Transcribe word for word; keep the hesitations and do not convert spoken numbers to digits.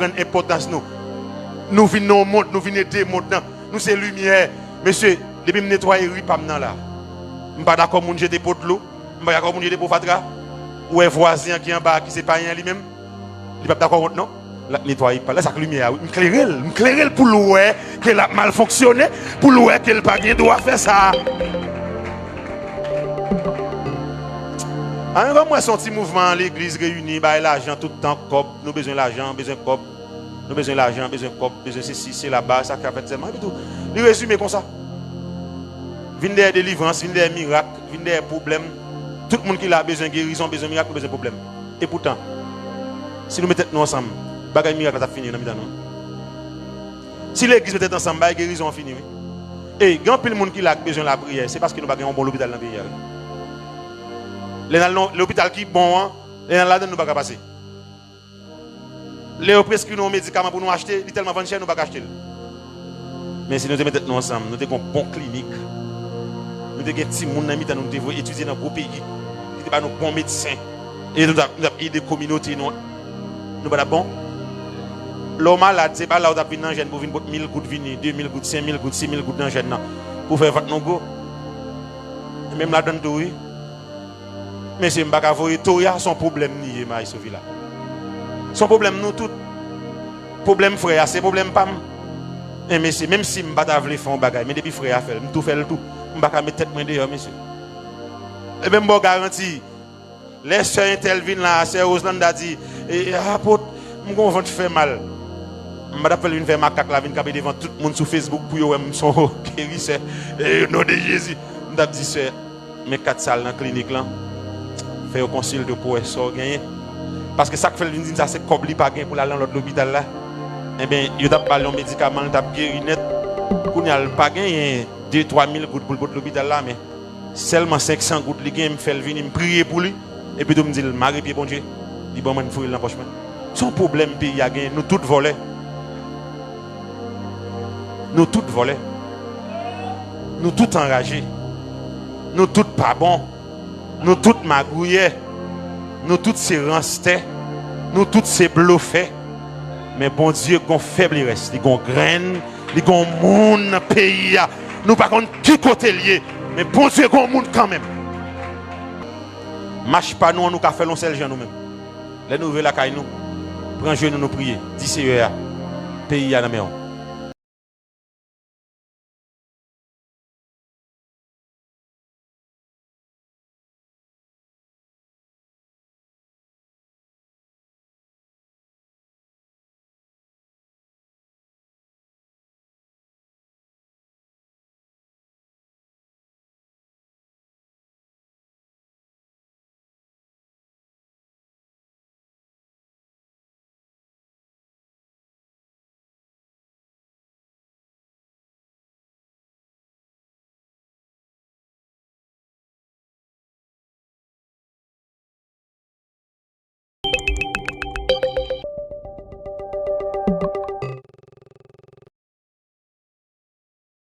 Konprann enpòtans nou. Nou vin nan yon mond, nou vin ede mond nan. Nou se limyè. Mesye, depi m netwaye ri pa m nan la, m pa dakò moun jete po dlo, m pa dakò moun jete po fatra. Ou wè vwazen an ki anba a, ki se payen an li menm, li p ap dakò kont non. L ap netwaye pa l, sa k limyè a, wi. M klere l, m klere l pou l wè ke l ap mal fonksyone, pou l wè ke l pa gen dwa fè sa. A, men kòm mwen se yon ti mouvman legliz reyini, bay lajan tout tan, kòb, nou bezwen lajan, bezwen kòb, nou bezwen lajan, bezwen kòb, bezwen sesi, sela, ba, sa k ap fèt sèlman. Epi tou, li rezime konsa. Vin dèyè delivrans, vin dèyè mirak, vin dèyè pwoblèm. Tout moun ki la bezwen gerizon, bezwen mirak, nou bezwen pwoblèm. Epoutan, si nou met tèt nou ansanm, bagay mirak la t ap fini nan mitan nou. Si legliz met tèt ansanm, bagay gerizon an fini, wi. E gen anpil moun ki la k bezwen lapriyè, se paske nou pa gen yon bon lopital nan peyi a, wi. Lè n al nan lopital ki bon an, lè n al ladan l nou pa ka pase. Lè yo preskri nou yon medikaman pou nou achte, li tèlman vann chè, nou pa ka achte l. Men si nou te met tèt nou ansanm, nou te gen yon bon klinik, nou te gen timoun nan mitan nou, nou te voye etidye nan gwo peyi, ki te ba nou bon medsen, e nou t ap, nou t ap ede kominote nou, nou pa t ap bon? Lè w malad, se pa la w t ap vin nan jèn pou vin pot mil goud vini, de mil goud, senk mil goud, sis mil goud nan jèn nan, pou fè vant nou gwo. Menm ladan l tou, wi. Mesye, m pa ka voye toya, se yon pwoblèm li ye, Maestro Vila. Se yon pwoblèm nou tout. Pwoblèm frè a, se pwoblèm pa m. Men mesye, menm si m pa ta vle fè yon bagay, men depi frè a fè l, m tou fè l tou. M pa ka met tèt mwen deyò, mesye. Ebyen, m ba w garanti, lè sè entèl vin la, sè Roselanda di, e, e, apot, m gon vant fè mal. M pa t ap fè l vin fè makak la, vin kanpe devan tout moun sou Facebook pou yo wè m se yon gerisè. E, o non de Jezi, m t ap di, sè, men kat sa l nan klinik lan, fè yo konsilte w pou wè sa w genyen. Paske sa k fè l vin di m sa, se kòb li pa gen pou l al nan lòt lopital la. Enben, yo t ap ba l yon medikaman, l t ap geri nèt. Kounye a, l pa genyen de, twa mil goud pou l pot lopital la, men sèlman senk san goud li gen, m fè l vini, m priye pou li. Epi tou m di l, mare pye Bondye. Li ban mwen, m foure l nan pòch mwen. Se yon pwoblèm peyi a genyen, nou tout vòlè. Nou tout vòlè. Nou tout anraje. Nou tout pa bon. Nou tout magouyè. Nou tout se ranstè. Nou tout se blofè. Men Bondye gon fèb li rès, li gon grenn, li gon moun nan peyi a. Nou pa konn ki kote l ye, men Bondye gon moun kanmenm. Mach pa nou an, nou ka fè l yon sèl jan nou menm. Lè nou rive lakay nou, pran jenou nou priye, di Seyè a, peyi a nan men w.